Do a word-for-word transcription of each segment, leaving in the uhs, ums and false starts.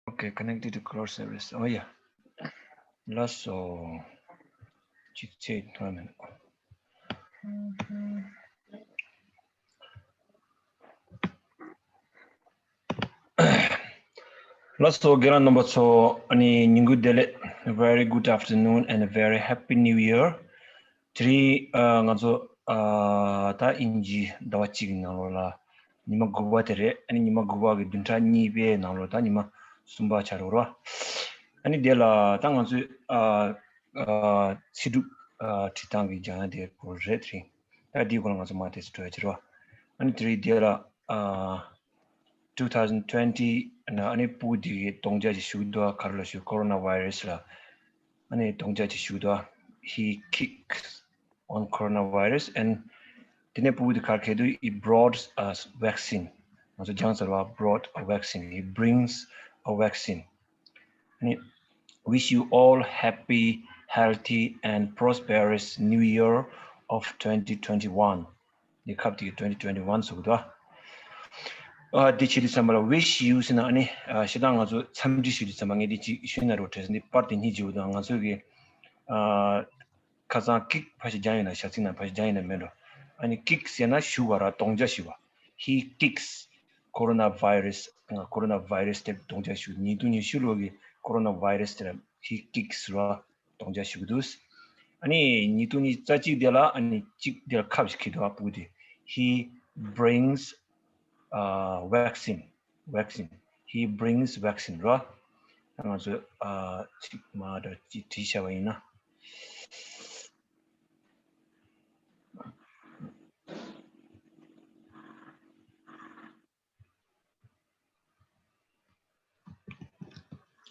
Okay, connected to cloud service. Oh, yeah. ལགས་སོ། ཅིག་ཚེ་ཐོག་མེད། ལགས་སོ། དགེ་རྒན་རྣམ་པ་ཚོ། ཨ་ནི་ཉིན་གུང་བདེ་ལེགས། Very good afternoon and a very happy new year. དེ་རིང་ཨ་ང་ཚོ་ཨ་ད་དབྱིན་ཇིའི་ཟླ་བ་གཅིག་གི་ནང་ལོགས་ལ་ཉི་མ་དགུ་པ་དེ་རེད། ཨ་ནི་ཉི་མ་དགུ་པ་གི་བདུན་ཕྲག་གཉིས་པའི་ནང་ལོགས་ད་ཉི་མ་གསུམ་པ་ཆགས་འགྲོ་ར། ཨ་ནི་དེ་ལ་ད་ང་ཚོས་ཨ་ཨ་ཚིག་གྲུབ་ཨ་བྲིས་སྟངས་ཀྱི་སྦྱང་ཡ་དེ་སྐོར་རེད། དེ་རིང་ད་དེའི་སྐོར་ལ་ང་ཚོ་མར་ཏོག་ཙམ་འགྲོ་ཡ་བྱེད་ར། ཨ་ནི་དེ་རིང་དེ་ལ་ཨ་two thousand twenty ནང་ཨ་ནི་ཕྲུ་གུ་དེ་གིས་སྟོང་ཆ་ཅིག་ཞུ་གི་འདུག་ག་ག་རེ་ལ་ཞུ། ཀོ་རོ་ན་བྷའི་རེ་སི་ལ་ཨ་ནི་སྟོང་ཆ་ཅིག་ཞུ་གི་འདུག He kicks on coronavirus and དེ་ནས་ཕྲུ་གུ་དེ་ག་རེ་ཁེལ་འདུག It brought us vaccine. ང་ཚོ་སྦྱངས་ཚར་བ། brought a vaccine. It brings a vaccine. ཨ་ནི། Wish you all happy, healthy and prosperous new year of twenty twenty-one. འདི་ཁབ་དེ་གི་twenty twenty-one ཟེར་གི་འདུག་ཨ་འདི་བྱེད་དུས་ཙམ་པ་ལ་wish you ཟེར་ན་ཨ་ནི་ཨ་ཞེ་དྲག་ང་ཚོ་འཚམས་འདྲི་ཞུ་དུས་ཙམ་པ་ངས་འདི་གཅིག་ཞུས་ན་རོ་བྲེལ་ཟིན། འདི་པར་དེ་གཉིས་བརྗེ་བ་དང་ང་ཚོ་གི་ཨ་ཁ་སང་kick ཕར་ཞིག་སྦྱངས་ཡོད་ན། བྱ་ཚིག་ནང་ཕར་ཞིག་སྦྱངས་ཡོད་ན་མེད་འགྲོ། ཨ་ནི་kick ཟེར་ན་ཞུ་བ་ར། སྟོང་ཆ་ཞུ་བ། He kicks coronavirus. ཨ་coronavirus དེ་སྟོང་ཆ་ཞུ། ཉིས་སྟོང་ཉི་ཤུ་ལོ་གི་coronavirus དེ་ལ་he kicks ར། སྟོང་ཆ་ཞུ་གི་འདུག་ཨ་ནི་ཉིས་སྟོང་ཉི་ཤུ་རྩ་གཅིག་དེ་ལ་ཨ་ནི་གཅིག་དེ་ལ་ཁབ་ཞིག་ཁེལ་འདུག་ཨ་ཕྲུ་གུ་དེ། He brings uh, vaccine. Vaccine. He brings vaccine ར། ད་ང་ཚོས་ཨ་ཅིག་མར་འདྲ་ཅིག་བྲིས་བཞག་པ་ཡིན་ན།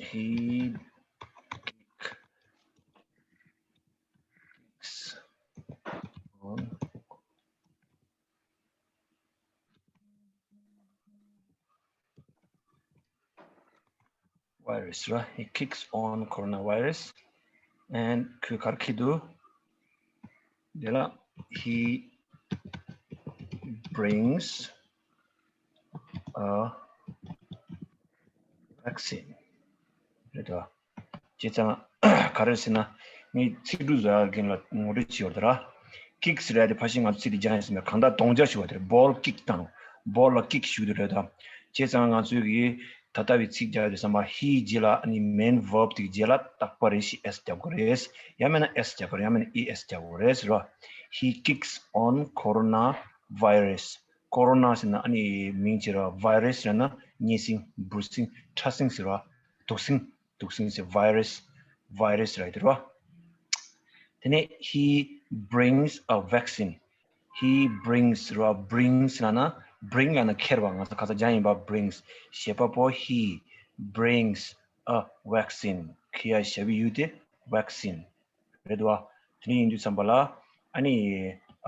He kicks on virus ར། He kicks on coronavirus and ཁོས་ག་རེ་ཁེལ་འདུག་དེ་ལ་he brings a vaccine རེད་དོ། བྱས་ཙང་ག་རེ་ཟེར་ན། ངས་ཚིག་འབྲུ་བཟོ་ཡག་རྒན་ལ་ངོ་སྤྲོད་བྱས་ཡོད་རེད་ར། Kicks རེད་དེ་ཕལ་ཆེར་ང་ཚོ་ཚིག་དེ་སྦྱངས་ཡོད་ཟེར་མེད། གང་ལྟར་སྟོང་ཆ་ཞུ་བ་དེ་རེད། ball kick བཏང་རོགས། ball ལ་kick ཞུ་དེ་རེད་དོ། བྱས་ཙང་ང་ཚོས་གི་ད་ལྟ་བའི་ཚིག་རྒྱག་དུས་ཙམ་པ་he རྗེས་ལ་ཨ་ནི་main verb དེ་གི་རྗེས་ལ་རྟག་པ་རེ་ཞིག་s རྒྱག་དགོས་རེད། ཡང་མིན་ན་s རྒྱག་དགོས་རེད། ཡང་མིན་ན་es རྒྱག་དགོས་རེད་ཟེར་རོ། He kicks on coronavirus. ཀོ་རོ་ན་ཟེར་ན་ཨ་ནི་མིང་བྱས་ར། བྷའི་རེ་སི་ཟེར་ན་གཉན་སྲིན། འབུ་སྲིན། ཁྲག་སྲིན་ཟེར་ར། དུག་སྲིན། དུག་སྲིན་ཟེར། བྷའི་རེ་སི། བྷའི་རེ་སི་ར་དེ་ར། དེ་ནས་he brings a vaccine. He brings ར། brings ལབ་ན། bring ལབ་ན་ཁྱེར་བ། ང་ཚོ་ཁ་ཚ་སྦྱངས་ཡིན་པ། brings བྱེད་པ་པོ། He brings a vaccine. ཁྱེར་ཡ་བྱ་བའི་ཡུལ་དེ་vaccine རེད་བ། དེ་འདྲ་ཡིན་དུས་ཙམ་པ་ལ་ཨ་ནི་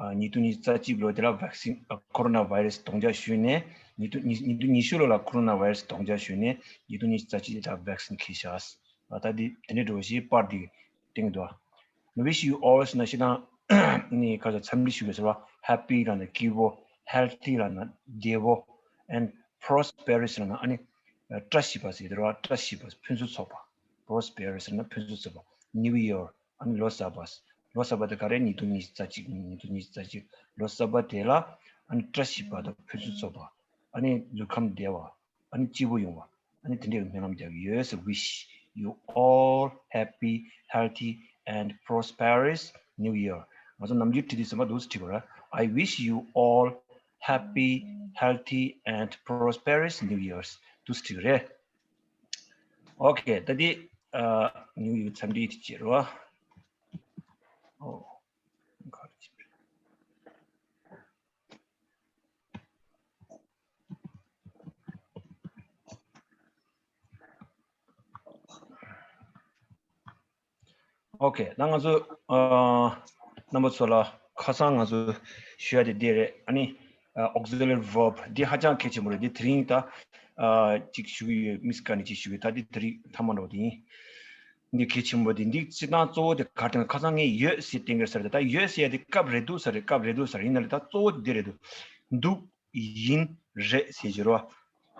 ཨ་ཉིས་སྟོང་ཉི་ཤུ་རྩ་གཅིག་ལོ་དེ་ལ་vaccine ཨ་ཀོ་རོ་ན་བྷའི་རེ་སི་སྟོང་ཆ་ཞུས་ནས། ཉིས་སྟོང་ཉི་ཉིས་སྟོང་ཉི་ཤུ་ལོ་ལ་ཀོ་རོ་ན་བྷའི་རེ་སི་སྟོང་ཆ་ཞུས་ནས། ཉིས་སྟོང་ཉི་ཤུ་རྩ་གཅིག་ལ་vaccine ཁྱེར་བཞག་ཨ་ད་འདི་དེ་འདྲ་འགྲོ་བཞིན་པར་འདི་སྟེང་དུ། Wish you all ཟེར་ན་ཞེ་དྲག་ནི་ཁ་ཚ་འཚམས་འདྲི་ཞུ་དགོས་ཟེར་བ། Happy ལབ་ན་སྐྱིད་པོ། Healthy ལབ་ན་བདེ་པོ། And prosperous ལབ་ན་ཨ་ནི་བཀྲ་ཤིས་པ་ཟེར་དེ་ར། བཀྲ་ཤིས་པ། ཕུན་སུམ་ཚོགས་པ། Prosperous ལབ་ན་ཕུན་སུམ་ཚོགས་པ། New Year ཨ་ནི་ལོ་གསར་པ། ལོ་གསར་པ་དེ་ག་རེ། ཉིས་སྟོང་ཉི་ཤུ་རྩ་གཅིག་ཉིས་སྟོང་ཉི་ཤུ་རྩ་གཅིག་ལོ་གསར་པ་དེ་ལ་ཨ་ནི་བཀྲ་ཤིས་པ་དང་ཕུན་སུམ་ཚོགས་པ། ཨ་ནི་ལུས་ཁམས་བདེ་བ། ཨ་ནི་སྐྱིད་པོ་ཡོང་བ། ཨ་ནི་དེ་འདྲའི་སྨོན་ལམ་རྒྱག་གི་ཡོད་ཟེར། Wish you all happy, healthy and prosperous New Year. ང་ཚོ་ནམ་རྒྱུན་བྲིས་དུས་ཙམ་པ་འདུག་སེ་བྲིས་པ་རེད། I wish you all happy, healthy and prosperous New Years. འདུག་སེ་བྲིས་པ་རེད། Okay, ད་དེ་ཨ་ནིའུ་ཡིར་འཚམས་འདྲི་དེ་བྱེད་རོགས། ཨོ། Okay, ད་ང་ཚོ་ཨ་རྣམ་པ་ཚོ་ལ་ཁ་སང་ང་ཚོ་ཞུ་ཡ་དེ་འདི་རེད། ཨ་ནི་ཨ་auxiliary verb འདི་ཧ་ཅང་གལ་ཆེན་པོ་རེད། འདི་དེ་རིང་ད་ཨ་ཅིག་ཞུ་གི་ཡོད། མིས་ཀ་ནས་ཅིག་ཞུ་གི། ད་འདི་དེ་རིང་ཐ་མ་འགྲོ་དེ་ཡིན། འདི་གལ་ཆེན་པོ་དེ། འདི་སྤྱིར་བཏང་གཙོ་བོ་དེ་ག་རེ་ཁ་སང་ངས་ཡོད་ཟེར་བསྟན་གི་ཟེར་ཏེ། ད་ཡོད་ཟེར་ཡ་དེ་སྐབས་རེ་འདུག་ས་རེད། སྐབས་རེ་འདུག་ས་རེད། ཡིན་ན་ལས་ད་གཙོ་བོ་དེ་འདི་རེད་འདུག་འདུག་ཡིན། རེད་ཟེར་གྱི་རེད་བ།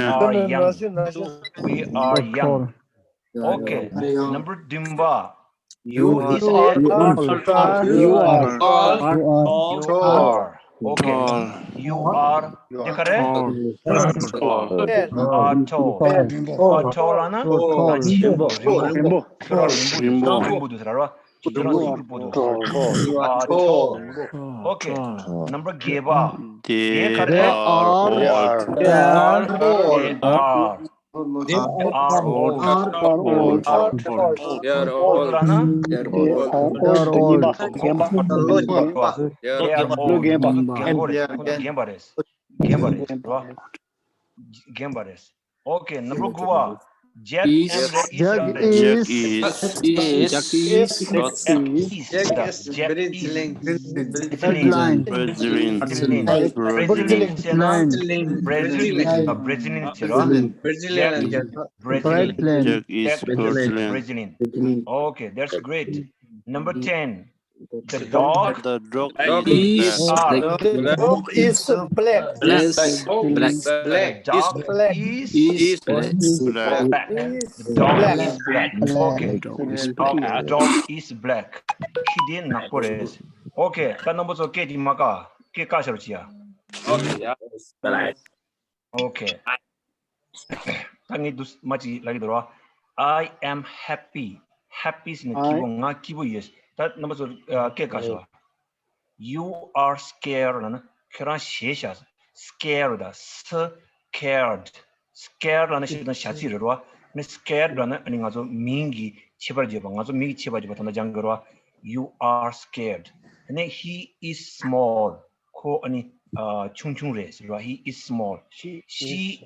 are young. So we are young. Okay. Number བདུན་པ། You is a You are. You are. You are. Okay. You are. You are. Dekare? Are tall. Are tall ana? Rimbo. Rimbo. Rimbo. Rimbo. You are tall. Okay. Number geba. They are old. They are. They are old. They are old. They are old. They are old. They are old. They are old. Okay, number two. Jack is Jack is Jack is Jack is Breathing. Breathing. Breathing. Breathing. Breathing. Jack is Breathing. Okay, that's great. Number ten. The dog The dog is is black. The dog is black. Black. Black. The dog is Is black. black. The dog is black. Okay. Uh, the dog is black. ཁྱི་དེ་ནག་པོ་རེད། Okay. ད་རྣམ་པ་ཚོ་སྐད་ཅིག་མ་ཀ་སྐད་ཀ་ཤར་བྱེད་ཡ། Okay. ད་ངས་འདུག་མ་ཅིག་ལབ་ཀྱི་འདུག་ར། I am happy. Happy ཟེར་ན་སྐྱིད་པོ། ང་སྐྱིད་པོ་ཡོད། ད་རྣམ་པ་ཚོ་སྐད་ཀ་ཤར་བ། You are scared ལབ་ན་ཁྱོད་རང་ཞེད་ཤག Scared ད་scared. Scared ལབ་ན་ཞེ་དྲག་ཞ་ཚིག་རེད་ར། ནི་scared ལབ་ན་ཨ་ནི་ང་ཚོ་མིང་གི་ཁྱད་པར་བརྗོད་པ། ང་ཚོ་མིང་གི་ཁྱད་པར་བརྗོད་པ་ད་ལྟ་སྦྱང་དགོས་ར། You are scared. ཨ་ནི་he is small. ཁོ་ཨ་ནི་ཆུང་ཆུང་རེད་ཟེར་བ། He is small. She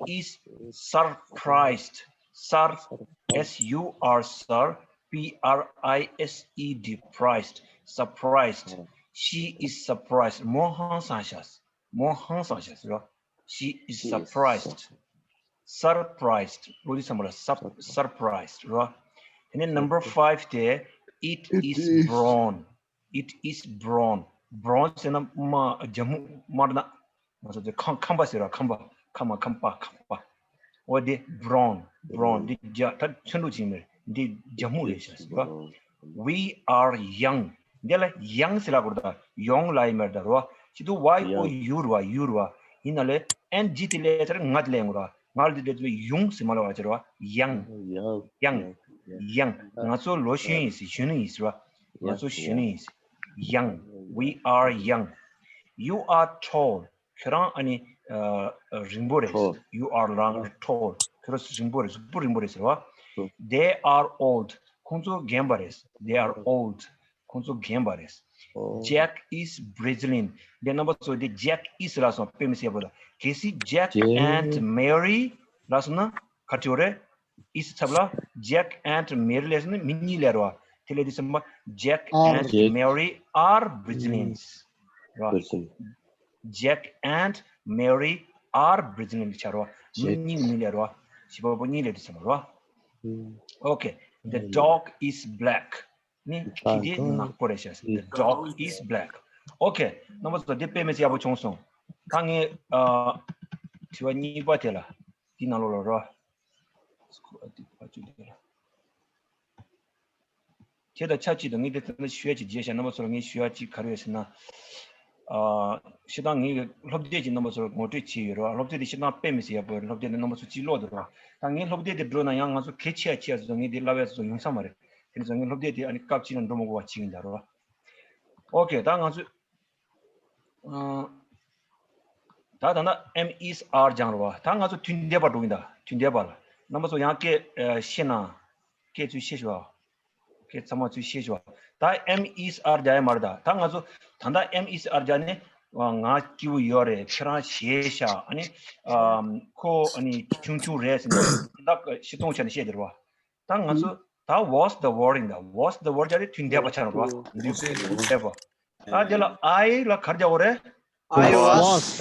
is surprised. Sur S U R sur P R I S E D priced. Surprised. She is surprised. མོ་ཧང་སངས་ཤག་མོ་ཧང་སངས་ཤག་ཟེར་བ། She is surprised. Surprised. བློ་དེ་ཚང་མ་ལ་surprised ར། དེ་ནས་number five དེ། It is brown. It is brown. Brown ཟེར་ན་མ་རྒྱ་སྨུག་དམར་ནག་ང་ཚོ་དེ་ཁམ་ཁམ་པ་ཟེར་བ། ཁམ་པ་ཁམ་པ་ཁམ་པ་ཁམ་པ། འོ་དེ་brown. Brown འདི་རྒྱ་ད་ཚོན་དུ་ཅིག་མེད། འདི་རྒྱ་སྨུག་རེད་ཤག་ཟེར་བ། We are young. འདི་ལ་young ཟེར་ལ་གོ་ར། ད་ཡོང་ལ་ཡི་མེར་ད་རོ། ཅི་དུ་Y O U ར། U ར། ཡིན་ན་ལེ་N G དེ་ལས་ཚར་ང་དེ་ལས་ངོ་ར། ང་ལ་དེ་དེ་ཡུང་ཟེར་མ་ལ་བ་ཅི་ར། Young. Young. Young. ང་ཚོ་ལོ་གཞོན་ཡིན་ཟེར། གཞོན་ནུ་ཡིན་ཟེར་བ། ང་ཚོ་གཞོན་ནུ་ཡིན་ཟེར། Young. We are young. You are tall. ཁྱོད་རང་ཨ་ནི་རིང་པོ་རེད། You are long tall. ཁྱོད་རང་རིང་པོ་རེད། གཟུགས་པོ་རིང་པོ་རེད་ཟེར་བ། They are old. ཁོང་ཚོ་རྒན་པ་རེད། They are old. ཁོང་ཚོ་རྒན་པ་རེད། Jack is Brazilian. འདི་རྣམ་པ་ཚོ་འདི་Jack is ལབ་སོང་། དཔེ་མི་སྲིད་པོ་ལ། གལ་སྲིད་Jack and Mary ལབ་སོང་ན་ག་རེ་རེད། Is ཚབ་ལ་Jack and Mary ལབ་སོང་ན་མི་གཉིས་ལབ་རེད་བ། དེ་ལས་འདི་ཚང་མ་Jack and Mary are Brazilians རེད་བ། Jack and Mary are Brazilian ཆ་རེད་བ། མི་གཉིས་མི་ལབ་རེད་བ། བྱིས་པ་པོ་གཉིས་ལབ་འདི་ཚང་མ་རེད་བ། Okay. The dog is black. ནི་ཁྱི་དེ་ནག་པོ་རེད་ཤག The dog is black. Okay. རྣམ་པ་ཚོ་འདི་དཔེ་མི་སྲིད་ཡག་པོ་བྱུང་སོང་། ད་ངས་ཨ་དྲི་བ་གཉིས་པ་དེ་ལ་འདི་ནང་ལོགས་ལ་རོ། དེ་དང་ཆབས་ཅིག་ཏུ་ངས་དེ་ལྟར་ཞུ་ཡ་ཅིག་བརྗེད་ཤག་རྣམ་པ་ཚོ་ལ་ངས་ཞུ་ཡ་ཅིག་ག་རེ་ཡོད་ཟེར་ན། ཨ་ཤི་ཏང་ངའི་སློབ་དེབ་ཅིག་རྣམ་པ་ཚོར་ངོ་སྤྲོད་བྱས་ཡོད་རོགས། སློབ་དེབ་དེ་ཤི་ཏང་དཔེ་མི་སྲིད་ཡག་པོ་རེད། སློབ་དེབ་དེ་རྣམ་པ་ཚོ་ཅིག་ཀློག་དང་རོགས། ད་ངའི་སློབ་དེབ་དེ་འགྲོ་ན་ཡང་ང་ཚོ་གལ་ཆེ་ཡ་ཆེ་ཡ་ཚོ་ངས་དེ་བསླབ་ཡ་ཚོ་ཡོང་ས་མ་རེད། དེ་ནི་ཚོ་ངའི་སློབ་དེབ་དེ་ཨ་ནི་སྐབས་གཅིག་ལ་འགྲོ་མ་དགོས་པ་བྱེད་ཀྱིན་ད་རོགས། ཨོ་ཀེ། ད་ང་ཚོས་ཨ་ད་ད་ལྟ་M is are སྦྱངས་རོགས། ད་ང་ཚོ་དུས་འདས་པ་འགྲོ་གིན་ད། དུས་འདས་པ་ལ་རྣམ་པ་ཚོ་ཡང་སྐད་ཤེས་ན་སྐད་ཚུལ་ཤེས་ཤོག་ཁྱེད་ཚང་མ་ཚུལ་ཤེས་ཤོག་ད་M is are སྦྱང་ཡ་མ་རེད་ད། ད་ང་ཚོ་ད་ལྟ་M is are སྦྱངས་ནས་ང་སྐྱིད་པོ་ཡོད་རེད། ཁྱེད་རང་ཞེད་ཤག་ཨ་ནི་ཨམ་ཁོ་ཨ་ནི་ཆུང་ཆུང་རེད་ཟེར་ནས་ད་ཤི་ཏོང་ཆ་ནས་བཤད་དེ་རེད་བ། ད་ང་ཚོ་ད་was the word ཡིན་ད། Was the word སྦྱངས་ནས་དུས་འདས་པ་ཆགས་རེད་བ། དུས་འདས་པ། ད་དེ་ལ་I ལ་ག་རེ་སྦྱང་དགོས་རེད། I was.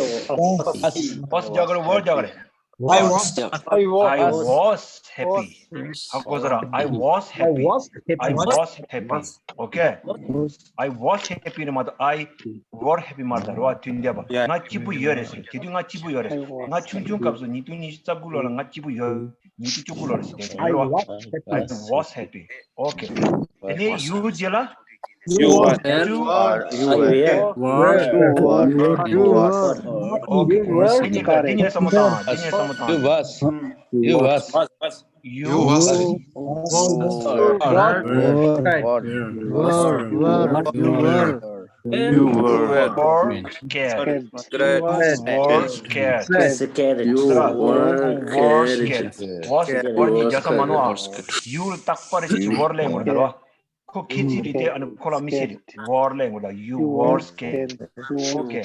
Was སྦྱང་དགོས་རེད། Was སྦྱང་དགོས་རེད། What? I was. I was happy. ཧ་གོ་སོང་ར། I was happy. I was happy. I was happy. Okay. I was happy ནི་མ་གཏོགས་I were happy མ་རེད་ད་རེད་བ། དུས་འདས་པ། ང་སྐྱིད་པོ་ཡོད་རེད་ཟེར། དེ་དུས་ང་སྐྱིད་པོ་ཡོད་རེད། ང་ཆུང་ཆུང་སྐབས་སུ་ཉིས་སྟོང་ཉི་ཤུ་རྩ་དགུ་ལོ་ལ་ང་སྐྱིད་པོ་ཡོད། ཉི་ཤུ་རྩ་དགུ་ལོར་ཟེར་དེ་རེད་བ། I was happy. Okay. དེ་ནས་you རྗེས་ལ། You were. You were. You were. You were. Okay. འདི་གཉིས་འདི་གཉིས་བསམ་བློ་བཏང་། འདི་གཉིས་བསམ་བློ་བཏང་། You was. You was. You was. You were. You were. You were scared. Were scared. Scared. You were scared. Was, were གཉིས་རྒྱག་ས་མ་ནོར་ཨ། You རྟག་པར་ཞིག་were ལེན་དགོས་རེད་ད་རོ། ཁོ་ཁྱེད་ཚིག་རེད་དེ། ཨ་ནི་ཁོ་ལ་མི་ཤེས་རེད། Were ལེན་དགོས་རེད་ད། You were scared. Okay.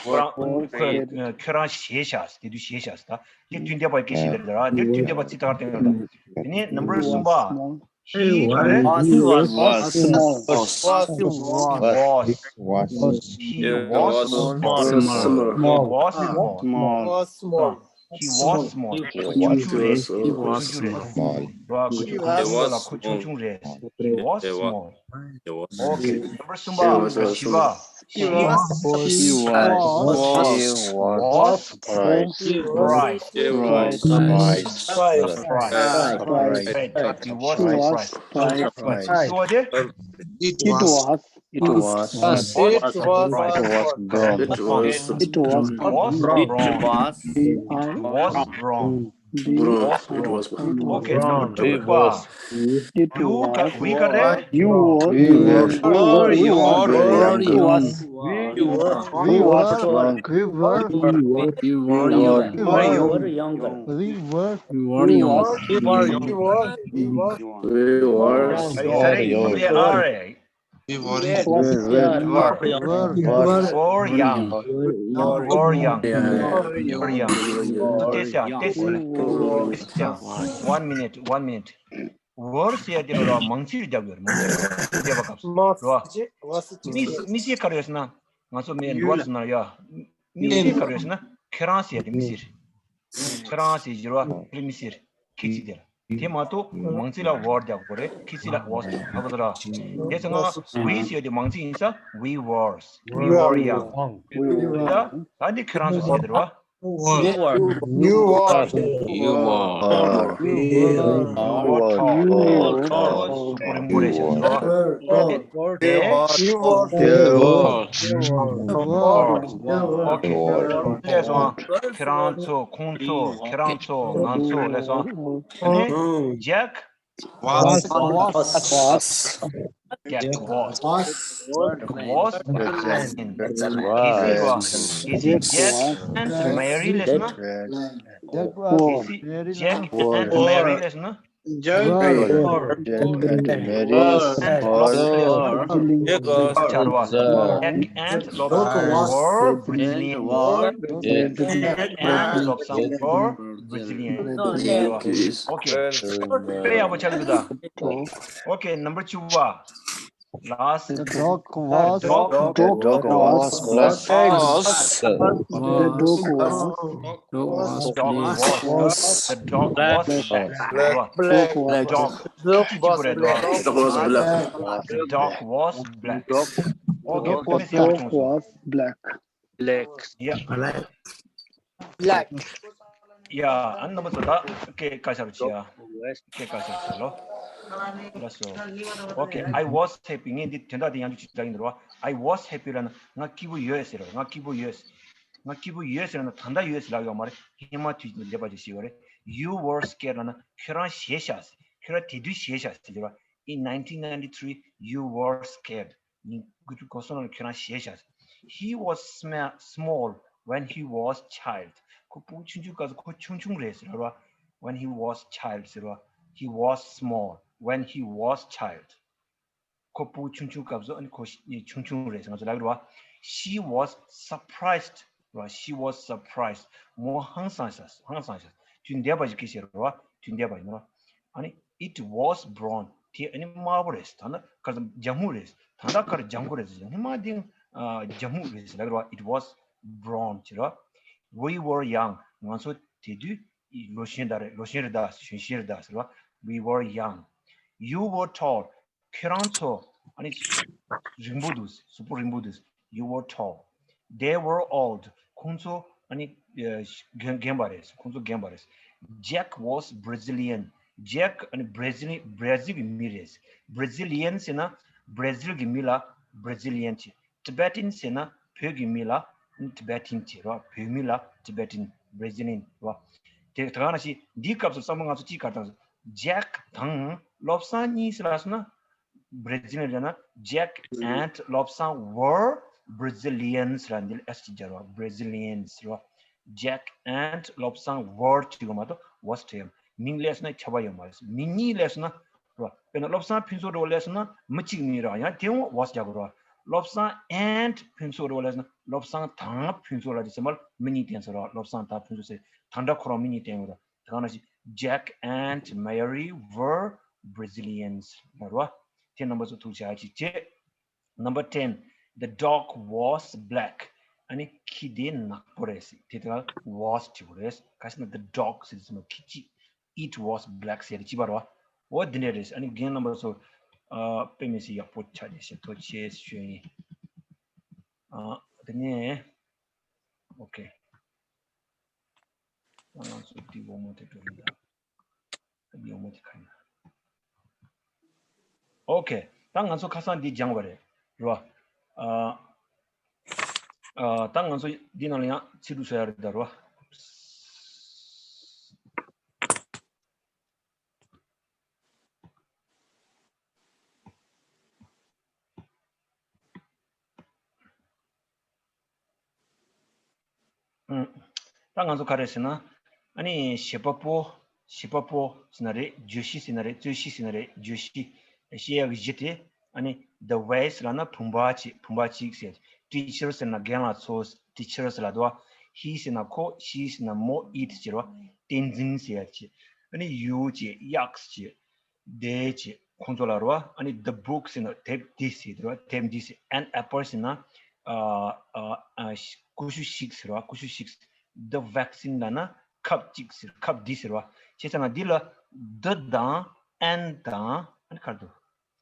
ཁོ་རང་ཁོས་ཁྱོད་རང་ཞེད་ཤག་དེ་དུས་ཞེད་ཤག་ད། དེ་དུས་འདས་པ་སྐད་ཆ་རེད་ད་ར། དེ་དུས་འདས་པ་ཚིག་ཐག་བཅད་ཡོད་ད། དེ་ནས་number གསུམ་པ། He ག་རེ། He was. Was. Was. Was. Was. He was small. He was small. Was small. He was small. He was small. ཁོ་ཆུང་ཆུང་རེད། ཁོ་ཆུང་ཆུང་རེད། ར། ཁོ་ཆུང་ཆུང་རེད། He was small. He was small. Okay. Number གསུམ་པ། བཞི་པ། He was. He was. Was. Was. Surprised. Surprised. Surprised. Surprised. Surprised. He was surprised. Surprised. It was. It was. It was. It was. It was. It was. It was. It was. It was. It was. Brown. It was brown. Okay, number two. It was. You got, we got it? You were, you were, you were, you were young. You were, you were, you were young. You were, you were, you were young. We were, we were, we were, we were young. We were, we were, we were young. We were, we were, we were young. We were, we were, we were young. We were, we were, we were young. We were, we were, we were young. We were, we were, we were young. We were, we were, we were young. Sorry, sorry, we are. We were, we were, we were, we were young. We were young. We were young. We were young. One minute, one minute. Were ཟེར་ཡ་དེ་ལ་མང་ཚིག་རྒྱབ་ཡོད་རེད། མང་ཚིག་རྒྱབ་པའི་སྐབས་སུ་རེད་བ། མི་མི་ཚེ་ག་རེ་ཡོད་ཟེར་ན། ང་ཚོ་མི་འགྲོ་བ་ཟེར་ན་ཡ། མི་ཚེ་ག་རེ་ཡོད་ཟེར་ན་ཁྱེད་རང་ཟེར་ཡ་དེ་མི་ཚེ་རེད། ཁྱེད་རང་ཟེར་གྱི་རེད་བ། དེ་མི་ཚེ་རེད། ཁྱེད་ཚིག་དེ་ལ། དེ་མ་གཏོགས་མང་ཚིག་ལ་were རྒྱག་དགོས་རེད། ཁྱེད་ཚིག་ལ་was རྒྱག་དགོས་རེད། དེ་ཚོ་ང་we ཟེར་དེ་མང་ཚིག་ཡིན་ས། We were. We were young. ད་ད་འདི་ཁྱེད་རང་ཚོ་ཟེར་དེ་རེད་བ། You were. You were. You were. You were tall. You were tall. རིང་པོ་རེད་ཤག་ཟེར་བ། དེ་དེ་You were. You were. Okay. ལགས་སོ། ཁྱེད་རང་ཚོ། ཁོང་ཚོ། ཁྱེད་རང་ཚོ། ང་ཚོ། ལགས་སོ། དེ་ནས་Jack was. Was. Was. Jack was. Was. Was present. Is it, is it Jack and Mary? ལགས་སོ། Jack was. Is it Jack and Mary? ལགས་སོ། Jack and Mary was. Jack and Lobster were Brazilian. Jack and Lobster were Brazilian. Okay. དཔེ་ཡག་པོ་ཆགས་འདུག་ད། Okay, number two. Last. The dog was. Dog. The dog was black. The dog was. Dog was. The dog was black. Black. Dog. Dog was black. The dog was black. Okay. Dog was black. Black. Yeah. Black. Black. Yeah, ཨ་ནི་རྣམ་པ་ཚོ་ད་སྐད་ཁ་ཤར་བྱེད་ཡ། སྐད་ཁ་ཤར་བྱེད་ལོ། ལགས་སོ། Okay, I was happy. ངས་འདི་དོན་དག་འདི་ཡང་བསྐྱར་ཞིག་ལབ་ཀྱི་ཡིན་འདུག་ར། I was happy ལབ་ན་ང་སྐྱིད་པོ་ཡོད་ཟེར་ར། ང་སྐྱིད་པོ་ཡོད། ང་སྐྱིད་པོ་ཡོད་ཟེར་ན་ད་ལྟ་ཡོད་ཟེར་ལབ་ཡོད་མ་རེད། ཧེ་མ་དུས་ཀྱི་འདས་པ་ཅིག་ཞིག་ཡོད་རེད། You were scared ལབ་ན་ཁྱོད་རང་ཞེད་ཤག་ཟེར། ཁྱོད་རང་དེ་དུས་ཞེད་ཤག་ཟེར་གྱི་ར། In nineteen ninety-three, you were scared. ཉིས་སྟོང་དགུ་བརྒྱ་དགུ་བཅུ་གོ་གསུམ་ལོར་ཁྱོད་རང་ཞེད་ཤག He was sma- small when he was child. ཁོ་སྤུ་གུ་ཆུང་ཆུང་སྐབས་སུ་ཁོ་ཆུང་ཆུང་རེད་ཟེར་བ། When he was child ཟེར་བ། He was small when he was child. ཁོ་སྤུ་གུ་ཆུང་ཆུང་སྐབས་སུ་ཨ་ནི་ཁོ་ཆུང་ཆུང་རེད་ཟེར་ང་ཚོ་ལབ་རེད་བ། She was surprised ར། She was surprised. མོ་ཧང་སངས་ཤག་ཧང་སངས་ཤག་དུས་འདས་པ་ཞིག་གི་ཞེས་རེད་བ། དུས་འདས་པ་ཡིན་ནོ། ཨ་ནི་it was brown. དེ་ཨ་ནི་དམར་པོ་རེད། ད་ལྟ་ཁ་སང་ལྗང་ཁུ་རེད། ད་ལྟ་ཁར་ལྗང་ཁུ་རེད་ཟེར། ཧེ་མ་དེ་ཨ་ལྗང་ཁུ་རེད་ཟེར་ལབ་རེད་བ། It was brown ཟེར་བ། We were young. ང་ཚོ་དེ་དུས་ལོ་གཞོན་ད་རེད། ལོ་གཞོན་རེད་ད། གཞོན་གཞོན་རེད་ད་ཟེར་བ། We were young. You were tall. ཁྱེད་རང་ཚོ་ཨ་ནི་རིང་པོ་འདུག་གཟུགས་པོ་རིང་པོ་འདུག You were tall. They were old. ཁོང་ཚོ་ཨ་ནི་ཨ་རྒན་རྒན་པ་རེད། ཁོང་ཚོ་རྒན་པ་རེད། Jack was Brazilian. Jack ཨ་ནི་Brazilian Brazil གི་མི་རེད། Brazilian ཟེར་ན་Brazil གི་མི་ལ་Brazilian བྱས། Tibetan ཟེར་ན་བོད་ཀྱི་མི་ལ་Tibetan བྱས་རོ། བོད་མི་ལ་Tibetan Brazilian རོ། དེ་ད་ག་ནང་བཞིན་འདིའི་སྐབས་སུ་བསམ་བློ་ང་ཚོ་གཅིག་ག་རེ་བཏང་། Jack དང་བློ་བཟང་གཉིས་ཟེར་ལ་སོང་ན། Brazilian རེད་ན། Jack and བློ་བཟང་were Brazilians ར། འདི་ལ་S གཅིག་སྦྱར་བ། Brazilians ར། Jack and བློ་བཟང་were གཅིག་ཡོད་མ་གཏོགས་was དེ་ཡང་མིང་ལས་སོང་ན་ཁྱབ་པ་ཡོད་མ་རེད། མི་གཉིས་ལས་སོང་ན་ར། དཔེར་ན་བློ་བཟང་ཕུན་ཚོགས་རེད་པ་ལས་སོང་ན་མི་གཅིག་མིང་ར། ཡང་དེ་ཡང་was རྒྱག་དགོས་ར། བློ་བཟང་and ཕུན་ཚོགས་རེད་པ་ལས་སོང་ན་བློ་བཟང་དང་ཕུན་ཚོགས་ལ་དེ་ཚང་མ་མི་གཉིས་བསྟན་ཚར་ར། བློ་བཟང་དང་ཕུན་ཚོགས་ཟེར་དང་སྒྲ་ཁོ་རང་མི་གཉིས་བསྟན་ཡོད་ར། དེ་ག་ནང་བཞིན། Jack and Mary were Brazilians ར་རོ། དེ་རྣམ་པ་ཚོ་ཐུགས་རྗེ་ཆེ། Number ten, the dog was black. ཨ་ནི་ཁྱི་དེ་ནག་པོ་རེད་ཟེར། དེ་དེ་ག་was བྲིས་པ་རེད། ག་ཟེར་ན་the dog ཟེར་ཟེར་མ་ཁྱི་གཅིག It was black ཟེར་དེ་གཅིག་པ་རོ། འོ་འདི་འདྲ་རེད། ཨ་ནི་རྒན་རྣམ་པ་ཚོ་ཨ་དཔེ་མི་སྲིད་ཡག་པོ་ཆགས་བསྡད་ཤག་ཐུགས་རྗེ་ཆེ་ཞུ་ཡིན། ཨ་དེ་ནས་ཨོ་ཁེ། ང་ཚོ་འདི་འོག་མ་དེ་འགྲོ་ཡིན་ད། འདི་འོག་མ་དེ་ག་ཡིན། ཨོ་ཁེ། ད་ང་ཚོ་ཁ་སང་འདི་སྦྱངས་པ་རེད། རོ། ཨ། ཨ། ད་ང་ཚོ་འདི་ནང་ལ་ཡང་ཚིག་འབྲུ་བཟོ་ཡ་རེད་ད་རོ། ཨུམ། ད་ང་ཚོ་ག་རེ་ཟེར་ན། ཨ་ནི་བྱེད་པ་པོ། བྱེད་པ་པོ་ཟེར་ན་རེད། བརྗོད་གཞི་ཟེར་ན་རེད། རྩོད་གཞི་ཟེར་ན་རེད། བརྗོད་གཞི། བཤད་ཡག་གི་གཞི་དེ། ཨ་ནི་the ways ལབ་ན་བུམ་པ་གཅིག་བུམ་པ་གཅིག་ཟེར། Teacher ཟེར་ན་རྒན་ལགས་ཚོ། Teachers ལབ་འདུག He ཟེར་ན་ཁོ། She ཟེར་ན་མོ། It ཟེར་བ། བསྟན་འཛིན་ཟེར་ཡག་གཅིག་ཨ་ནི་you གཅིག Yaks གཅིག་དེ་གཅིག་ཁོང་ཚོ་ལ་རོ། ཨ་ནི་the book ཟེར་ན་དེབ་འདི་ཟེར་དེ་རོ། དེབ་འདི་ཟེར། An apple ཟེར་ན་ཨ་ཨ་ཨ་ཀུ་ཤུ་ཞིག་ཟེར་བ། ཀུ་ཤུ་ཞིག the vaccine ལབ་ན་ཁབ་གཅིག་ཟེར། ཁབ་འདི་ཟེར་བ། བྱས་ཙང་ན་འདི་ལ་the དང་and དང་ཨ་ནི་ག་རེ་འདུག་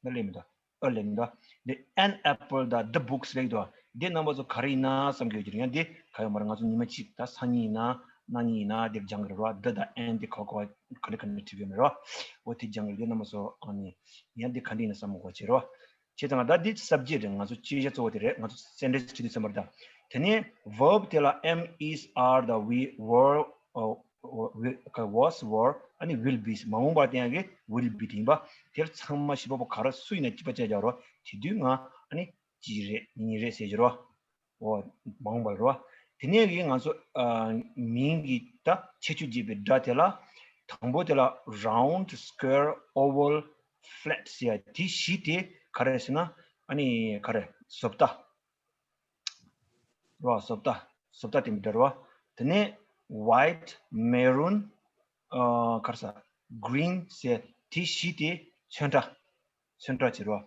ན་ལས་མི་འདུག་ཨ་ལས་མི་འདུག་འདི་an apple དང་the books ལས་འདུག་འདི་རྣམ་པ་ཚོ་ག་རེ་ཡིན་ན་བསམ་གྱི་ཡོད་ཀྱི་རེད། ཡང་འདི་ག་ཡོད་མ་རེད། ང་ཚོ་ཉི་མ་གཅིག་ད་སང་ཉིན་ཡིན་ན་གནངས་ཉིན་ཡིན་ན་འདིར་སྦྱང་གི་རེད་རོ། the དང་and འདི་ག་ག་ག་ནས་ག་ནས་བྲིས་ཡོད་མེད་རོ། འོ་དེ་སྦྱང་གི་རེད། འདི་རྣམ་པ་ཚོ་ཨ་ནི་ཡང་འདི་ག་འདྲ་ཡིན་ན་བསམ་དགོས་བྱེད་རོ། བྱས་ཙང་ད་འདི་subject རེད། ང་ཚོ་དཔྱད་བྱ་གཙོ་བོ་དེ་རེད། ང་ཚོ་sentence བྲིས་དུས་ཙམ་པར་ད་དེ་ནས་verb དེ་ལ་am, is, are དང་we, were, was, were ཨ་ནི་will be མ་འོངས་པར་བསྟན་ཡག་གི་will be དེ་ཡིན་པ། དེར་ཚང་མ་བྱེད་པ་པོ་ག་རེ་སུ་ཡིན་ན་གཅིག་པ་བྱས་རྒྱག་རོ། དེ་དུས་ང་ཨ་ནི་གཅིག་རེད། གཉིས་རེད་ཟེར་གྱི་རོ། འོ་མ་འོངས་པར་རོ། དེ་ནས་གི་ང་ཚོ་ཨ་མིང་གི་ད་ཁྱད་ཆོས་འབྱེད་པའི་སྒྲ་དེ་ལ་དང་པོ་དེ་ལ་round, square, oval, flat ཟེར་ཡ་དེ་བཞི་དེ་ག་རེ་ཟེར་ན་ཨ་ནི་ག་རེ་བཟོ་ལྟ། རོ། བཟོ་ལྟ། བཟོ་ལྟ་དེ་མི་འདྲ་རོ། དེ་ནས་white, maroon ཨ་ག་རེ་ཟ། green ཟེར་དེ་བཞི་དེ་ཚོན་ཁྲ། ཚོན་ཁྲ་བྱེད་རོ།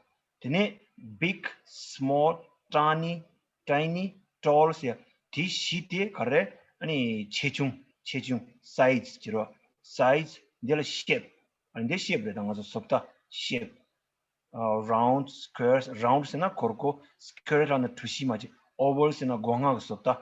དེ་ནས་big, small, tiny, tiny, tall ཟེར་དེ་བཞི་དེ་ག་རེ། ཨ་ནི་ཆེ་ཆུང་། ཆེ་ཆུང་། size བྱེད་རོ། size འདི་ལ་shape ཨ་ནི་འདི་shape རེད། ད་ང་ཚོ་བཟོ་ལྟ་shape ཨ་round, square, round ཟེར་ན་གོར་གོ། square ལབ་ན་གྲུ་བཞི་མ་གཅིག oval ཟེར་ན་སྒོ་ང་གི་བཟོ་ལྟ།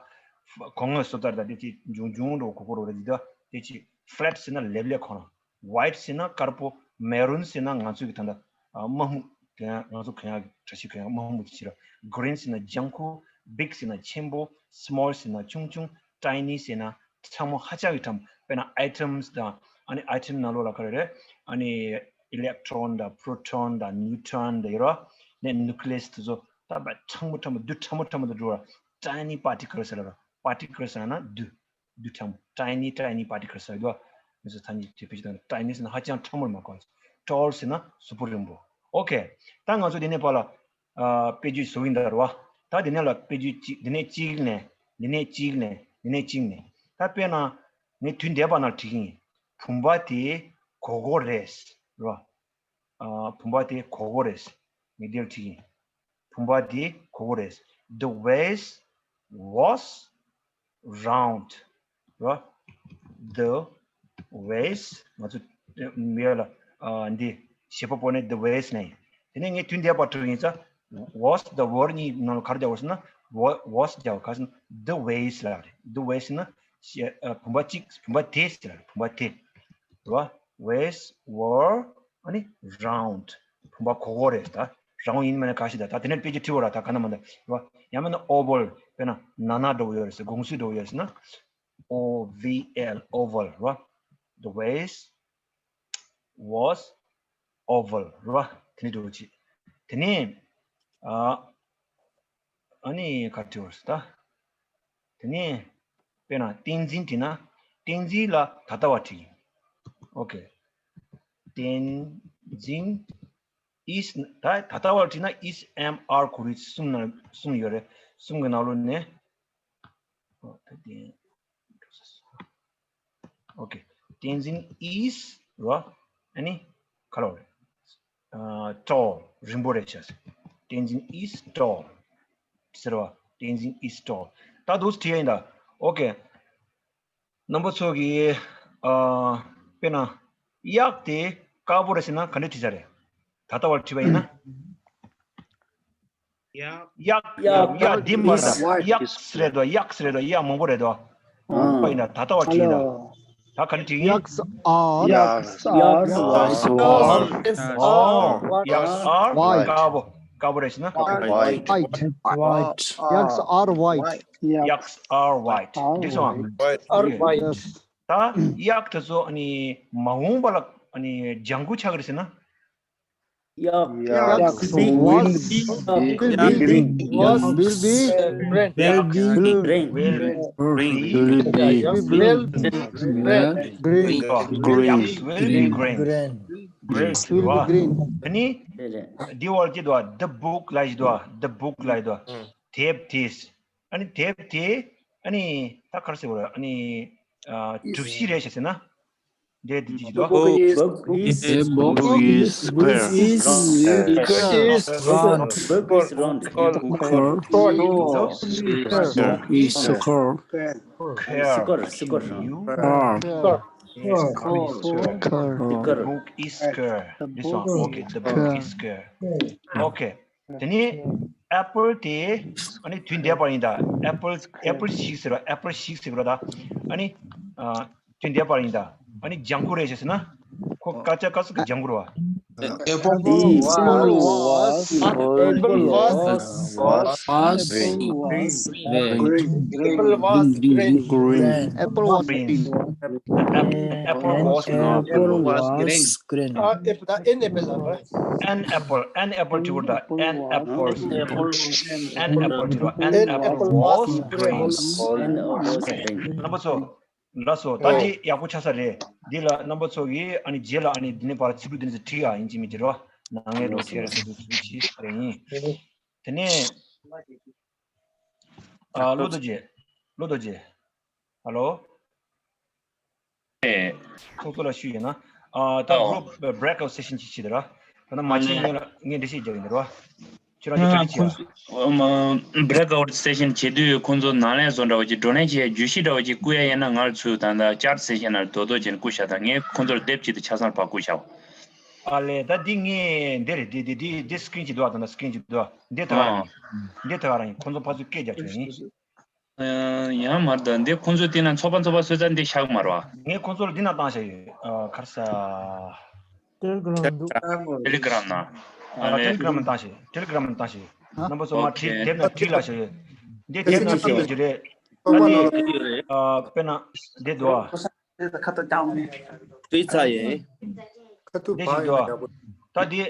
སྒོ་ང་གི་བཟོ་ལྟ་རེད། ད་དེ་ཅིག་འབྱུང་འབྱུང་འགྲོ་གོར་གོ་རོ་རེད། འདི་ད་དེ་ཅིག flat ཟེར་ན་ལེབ་ལེབ་ཁོ་རང་། white ཟེར་ན་དཀར་པོ། maroon ཟེར་ན་ང་ཚོ་གི་ད་ལྟ་ཨ་དམར་སྨུག་དེ་ང་ཚོ་གོན་ཡག་གི་བཀྲ་ཤིས་གོན་ཡག་དམར་སྨུག་དེ་བྱེད་ར། green ཟེར་ན་ལྗང་ཁུ། big ཟེར་ན་ཆེན་པོ། small ཟེར་ན་ཆུང་ཆུང་། tiny ཟེར་ན་ཕྲ་མོ། ཧ་ཅང་གི་ཕྲ་མོ། དཔེར་ན་atoms དང་ཨ་ནི་atom ནང་ལོགས་ལ་ག་རེ་རེད། ཨ་ནི་electron དང་proton དང་neutron དང་ཡོད་ར། ནས་nucleus དེ་ཚོ་ད་ཕྲ་མོ་ཕྲ་མོ་བདུད་ཕྲ་མོ་ཕྲ་མོ་དུ་འགྲོ་ར། tiny particles ཟེར་ར། particles ཟེར་ན་བདུད། བདུད་ཕྲ་མོ། tiny tiny particles ཟེར་ར། མི་ཚོ་ཐ་སྙད་དེ་བེད་སྤྱོད་བཏང་། tiny ཟེར་ན་ཧ་ཅང་ཕྲ་མོར་མ་གོ། tall ཟེར་ན་གཟུགས་པོ་རིང་པོ། ཨོ་ཁེ། ད་ང་ཚོ་དེ་ནས་ཕར་ལ། ཨ་དཔེ་བརྗོད་བཟོ་གི་ཡིན་ད་རེད་བ། ད་དེ་ནས་ལ་དཔེ་བརྗོད་གཅིག་དེ་ནས་གཅིག་ནས། དེ་ནས་གཅིག་ནས། དེ་ནས་གཅིག་ནས། ད་དཔེར་ན། ངས་དུས་འདས་པ་ནང་བྲིས་ཡིན། བུམ་པ་དེ་གོར་གོར་རེད། རེད་བ། ཨ་བུམ་པ་དེ་གོར་གོར་རེད། ངས་འདིར་བྲིས་ཡིན། བུམ་པ་དེ་གོར་གོར་རེད། The vase was round ར། The vase ང་ཚོ་མི་ཡ་ལ་ཨ་འདི་བྱེད་པ་པོ་ནི་the vase ནས། དེ་ནས་ངས་དུས་འདས་པ་བྲིས་ཡིན་ཙང་was the word གཉིས་ནང་ལ་ག་རེ་རྒྱག་དགོས་ཟེར་ན། was རྒྱག་དགོས་ཟེར་ན། The vase ལ་རེད། The vase ན་བྱེད་ཨ་བུམ་པ་གཅིག་བུམ་པ་དེ་ཟེར་ར་རེད། བུམ་པ་དེ། རེད་བ། Waist were ཨ་ནི་round བུམ་པ་གོག་གོག་རེད་ད། round ཡིན་མིན་ག་ཤེད་ད། ད་དེ་ནས་དཔེ་ཆ་བྲིས་པ་ར་ད་ག་ན་མ་ད་རེད་བ། ཡང་མིན་ན་oval དཔེར་ན་ན་ན་འདྲ་བོ་ཡོད་རེད་ཟེར། དགོང་ཚུལ་འདྲ་བོ་ཡོད་རེད་ཟེར་ན། O V L oval རེད་བ། The waist was oval རེད་བ། དེ་ནི་འདྲ་བོ་ཅིག་དེ་ནས་ཨ་ཨ་ནི་ག་བྲིས་པ་རེད་ད། དེ་ནས་དཔེར་ན་བསྟན་འཛིན་བྲིས་ན་བསྟན་འཛིན་ལ་ད་ལྟ་བ་བྲིས། ཨོ་ཁེ། བསྟན་འཛིན་is ད་ད་ལྟ་བ་བྲིས་ན་is am are གོ་རིགས་གསུམ་ན་གསུམ་ཡོད་རེད། གསུམ་གྱི་ནང་ལོགས་ནས། ཨོ་ད་དེ། ཨོ་ཁེ། བསྟན་འཛིན་is རོ། ཨ་ནི་ག་ལོ་རེད། ཨ་tall རིང་པོ་རེད་ཤག་བསྟན་འཛིན་is tall ཟེར་བ། བསྟན་འཛིན་is tall ད་འདུག་སེ་བྲིས་ཡིན་ད། ཨོ་ཁེ། རྣམ་པ་ཚོ་གིས་ཨ་དཔེར་ན་གཡག་དེ་དཀར་པོ་རེད་ཟེར་ན་ག་འདྲ་བྲིས་ས་རེད། ད་ལྟ་བར་བྲིས་པ་ཡིན་ན། གཡག་གཡག་གཡག་འདི་མ་རེད་ད། གཡག་རེད་དོ། གཡག་རེད་དོ། གཡག་མང་པོ་རེད་དོ། ཨང་། པ་ཡིན་ན་ད་ལྟ་བ་བྲིས་ཡིན་ད། ད་ག་ནས་བྲིས་ཡིན། Yaks are, yaks are, ཨོ། Yaks are white. དཀར་པོ། དཀར་པོ་རེད་ཟེར་ན། White. White. Yaks are white. Yaks are white. འགྲིག་སོང་ཨ། Are white. ད་གཡག་དེ་ཚོ་ཨ་ནི་མ་འོངས་པ་ལ་ཨ་ནི་ལྗང་ཁུ་ཆགས་ཀྱི་རེད་ཟེར་ན། Yaks will be, will be, will be green. Will be green. Will be green. Green. Green. Green. Green. Green. Green. Green. Green. Green. ཨ་ནི་འདི་བར་གྱི་དོ། The book ལ་ཡི་དོ། The book ལ་ཡི་དོ། དེབ་དེ། ཨ་ནི་དེབ་དེ། ཨ་ནི་ད་ག་རེ་ཟེར་དགོས་རེད། ཨ་ནི་ཨ་གྲུ་བཞི་རེད་ཤག་ཟེར་ན། འདི་འདི་ཅི་དོ། Book is, book is, book is square. Book is round. Book is round. Book is square. Square. Square. Square. Book is square. This one. Okay, the book is square. Okay. དེ་ནས་apple དེ་ཨ་ནི་དུས་འདས་པ་ཡིན་ད། apple apple ཞིག་ཟེར་བ། apple ཞིག་ཟེར་བ་ད། ཨ་ནི་ཨ་དུས་འདས་པ་ཡིན་ད། ཨ་ནི་ལྗང་ཁུ་རེད་ཟེར་ན། ཁོ་སྐད་ཆ་ག་ཟེར་གི་ལྗང་ཁུ་རེད་བ། Apple was, apple was, was green. Apple was green. Green. Apple was green. Apple was green. Apple was green. An apple, an apple, an apple, an apple, an apple, an apple was green. རྣམ་པ་ཚོ། ལགས་སོ། ད་འདི་ཡག་པོ་ཆགས་ས་རེད། འདི་ལ་རྣམ་པ་ཚོ་གིས་ཨ་ནི་རྗེས་ལ་ཨ་ནི་འདི་ནས་ཕར་ཚིག་འབྲུ་འདི་ནས་བྲིས་ཡ་ཡིན་གཅིག་མིན་གཅིག་རོ། ནང་ངས་རོ་ཁྱེར་ཚིག་འབྲུ་ཚིག་འབྲུ་ཅིག་རེད་ཡིན། དེ་ནས་ཨ་བློ་རྡོ་རྗེ། བློ་རྡོ་རྗེ། ཧ་ལོ། ཨེ། ཚོགས་གཙོ་ལ་ཞུས་ཡིན་ན། ཨ་ད་ཨོ། group breakout session ཅིག་བྱེད་དེ་ར། ད་ནི་མ་ཨ་ནི། བྱེད་ངས་ལ་ངས་འགྲེལ་བཤད་རྒྱག་གི་ཡིན་ར། ཁྱེད་རང་ཚོ་གྲ་སྒྲིག་བྱེད་ཨ། breakout session བྱེད་དུས་ཁོང་ཚོ་ནང་ལས་བཟོ་འདྲ་བོ་ཅིག་བགྲོ་གླེང་བྱེད་བརྗོད་གཞི་འདྲ་བོ་ཅིག་བསྐུར་ཡ་ཡིན་ན། ང་ཚོས་ད་ལྟ་chat session ནང་རྡོག་རྡོག་བྱས་ནས་བསྐུར་བཞག་ད་ངས་ཁོང་ཚོར་དེབ་ཅིག་ཏུ་ཆ་ཚང་ཕར་བསྐུར་བཞག་ཨ་ལས། ད་འདི་ངས་འདི་རེད། འདི་འདི་འདི་འདི་screen ཅིག་འདུག་ཨ། ད་ལྟ་screen ཅིག་འདུག་འདི་ད་ག་རང་ཡིན། འདི་ད་ག་རང་ཡིན། ཁོང་ཚོ་ཕར་ཚུར་སྐད་རྒྱག་ཆོག་ཡིན། ཡང་མ་རེད་ད། འདི་ཁོང་ཚོ་དེ་ན་ཚོགས་པ་ཚོགས་པ་སོ་སོ་འདི་བཞག་མ་རེད་བ། ངས་ཁོང་ཚོ་ལ་འདི་ན་བཏང་བཞག་ཡོད། ཨ་ག་རེ་ཟ། Telegram འདུག Telegram ན། ཨ་ལས། Telegram ན་བཏང་བཞག Telegram ན་བཏང་བཞག་ཡོད། རྣམ་པ་ཚོ་མ་བྲིས། དེབ་ན་བྲིས་ལ་བཞག་ཡོད། འདི་དེབ་ན་བྲིས་ཡོད་ཀྱི་རེད། ཨ་ནི་ཨ་དཔེར་ན་འདི་འདུག་ཨ། བྲིས་ཚར་ཡིན། ཁ་ཐུག་དེ་བཞིན་དུ་ད་དེ་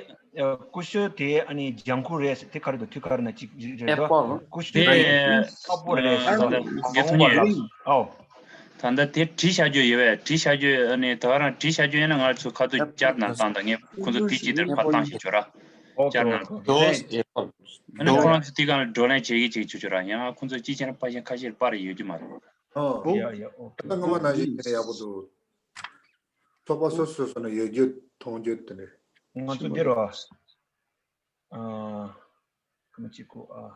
ཀུ་ཤུ་དེ་ཨ་ནི་ལྗང་ཁུ་རེད་ཟེར། དེ་ག་རེ་འདུག་དུས་ག་རེ་ན་གཅིག་རེད་དོ། ཀུ་ཤུ་དེ་དཀར་པོ་རེད་ཟེར་དོ། ཨོ་ད་ལྟ་དེ་བྲིས་བཞག་རྒྱུ་ཡོད་པས། བྲིས་བཞག་རྒྱུ་ཨ་ནི་ད་ག་རང་བྲིས་བཞག་རྒྱུ་ཡིན་ན་ང་ཚོ་ཁ་ཐུག་བསྐྱར་ནང་བཏང་དང་། ངས་ཁོང་ཚོ་དེ་གཅིག་དེར་ཕར་བཏང་ཞིག་བྱོས་ར། བསྐྱར་ནང་། ཨ་ནི་ཁོ་རང་ཚོ་དེ་ག་ལ་བགྲོ་གླེང་བྱེད་ཀྱི་བྱེད་ཆོག་ཆོག་ར། ཡང་ཁོང་ཚོ་གཅིག་བྱས་ན་ཕར་ཕྱིན་ཁ་ཤས་པར་ཡོད་ཀྱི་མ་རེད། ཨོ། ཡ་ཡ། ཨོ། ད་སྔོན་མ་ནང་བཞིན་བྱས་ན་ཡག་པོ་འདུག་ཚོགས་པ་སོ་སོ་སོ་ནས་ཡོད་རྒྱུ་མཐོང་རྒྱུ་དེ་འདྲ། ང་ཚོ་འདིར་བ། ཨ། ཁ་མ་གཅིག་གོ་ཨ།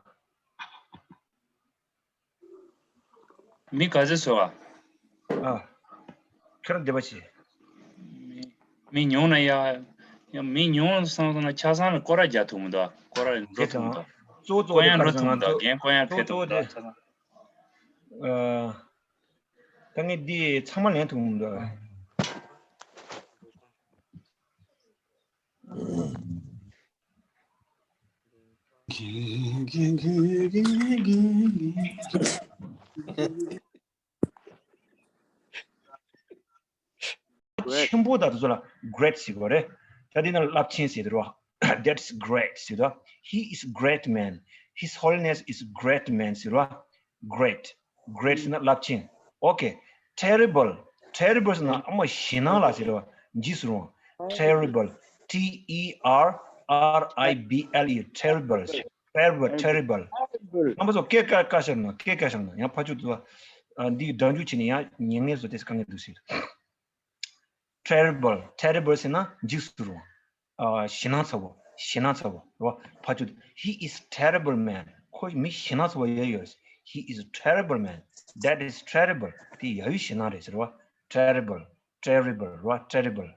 མི་ག་ཚོད་བཟོ་བ། ཨ། ཁྱོད་རང་བདེ་བ་ཆེ། མི་ཉུང་ན་ཡ། ཡ་མི་ཉུང་སོང་སོང་ན་ཆ་ཚང་ལ་སྐོར་ར་རྒྱག་ཐུབ་མི་འདུག་སྐོར་ར་འགྲོ་ཐུབ་མི་འདུག་གཙོ་བོ་གཙོ་བོ་སྐོར་ཡང་འགྲོ་ཐུབ་མི་འདུག་རྒན་སྐོར་ཡང་ཕེབས་ཐུབ་མི་འདུག་ཆ་ཚང་། ཨ། ད་ངས་འདི་ཚང་མ་ལེན་ཐུབ་མི་འདུག་ཆེན་པོ་དང་དེ་ཚོ་ལ་great ཟེར་གོ་རེད། ད་དེ་ན་རླབས་ཆེན་ཟེར་རོ། That's great ཟེར་རོ། He is great man. His holiness is great man ཟེར་རོ། Great. Great ཟེར་ན་རླབས་ཆེན། Okay. Terrible. Terrible ཟེར་ན་ཨ་མ་ཞེད་སྣང་ལ་ཟེར་རོ། འཇིགས་སུ་རུང་། Terrible. T E R R I B L E. Terrible. Terrible, terrible. རྣམ་པ་ཚོ་སྐད་ཀ་ཀ་ཤར་ན་སྐད་ཀ་ཤར་ན་ཡང་ཕ་ཆུ་དུ་འདི་སྒྲ་འཇུག་བྱས་ནས་ཡང་ཉན་ངེས་བཟོ་དེ་དཀའ་ངལ་འདུག་ཟེར། Terrible, terrible ཟེར་ན་འཇིགས་སུ་རུང་། ཞེད་སྣང་ཚ་བོ། ཞེད་སྣང་ཚ་བོ་རོ། ཕ་ཆུ་དུ། He is terrible man. ཁོ་མི་ཞེད་སྣང་ཚ་བོ་ཡོད་ཡོད། He is a terrible man. That is terrible. དེ་ཡ་ཡུ་ཞེད་སྣང་རེད་ཟེར་བ། Terrible, terrible རོ། Terrible.